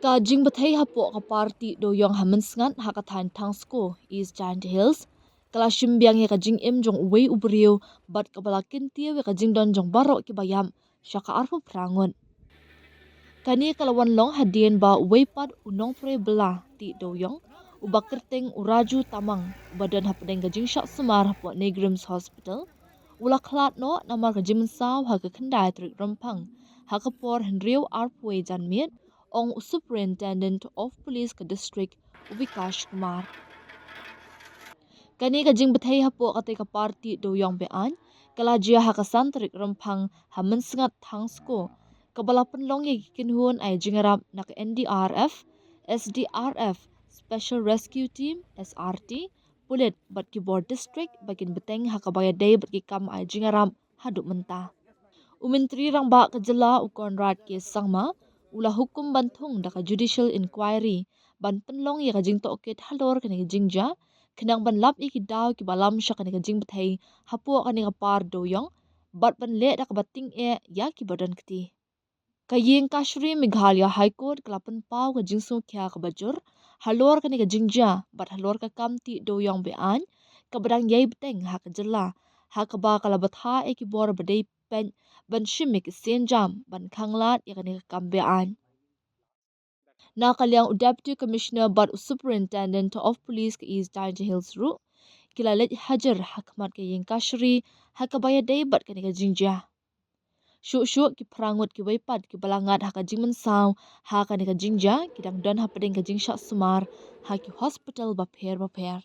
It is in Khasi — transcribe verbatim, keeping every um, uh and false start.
Ka jingbthei hapoh ka party dewïong ha Mynsngat ha ka thaiñ Thangsko, East Jaintia Hills, ka la shim biang ïa ka jingim jong uwei u briew bad kaba la kyntiew ïa ka jingdon jong baroh kiba ïap sha ka arphew phra ngut. Kane ka la wan long hadien ba uwei pat u nongpre bylla tih dewïong, uba kyrteng u Raju Tamang, uba don hapdeng ka jingshah sumar hapoh NEIGRIHMS Hospital, u la khlad noh namar ka jingmynsaw ha ka khyndai tarik Rymphang ha ka por hynriew arphew janmiet, ong u Superintendent of Police ka district, u Vikash Kumar. Kane ka jingbthei hapoh katei ka party dewïong be-aiñ ka la jia ha ka san tarik Rymphang ha Mynsngat Thangsko, kaba la pynlong ïa ki kynhun ai jingïarap na ka N D R F, S D R F, Special Rescue Team, S R T, pulit bad ki bor district ba kin bteng ha kaba ïadei bad ki kam ai jingïarap haduh mynta. U Myntri Rangbah ka jylla u Conrad K Sangma u la hukum ban thung da ka judicial inquiry ban pynlong ïa ka jingtohkit halor kane ka jingjia, khnang ban lap ïa ki daw kiba lam sha kane ka jingbthei hapoh kane ka party dewïong bad ban leh da kaba tyngeh ïa kiba don kti. Ka Ïing Kashari Meghalaya High Court ka la pynpaw ka jingsngewkhia kaba jur halor kane ka jingjia bad halor ka kam tih dewïong be-aiñ kaba dang ïai bteng ha ka jylla, ha kaba ka la bthah ïa ki bor ba dei peit ban shim ïa ki sienjam ban khanglad ïa kane ka kam be-aiñ. Na ka liang u Deputy Commissioner bad u Superintendent of Police ka East Jaintia Hills ruh ki la leit hajar ha khmat ka Ïing Kashari ha kaba ïadei bad kane ka jingjia. Shuh shuh ki phra ngut kiwei pat kiba la ngat ha ka jingmynsaw ha kane ka jingjia ki dang don hapdeng ka jingshah sumar ha ki hospital bapher bapher.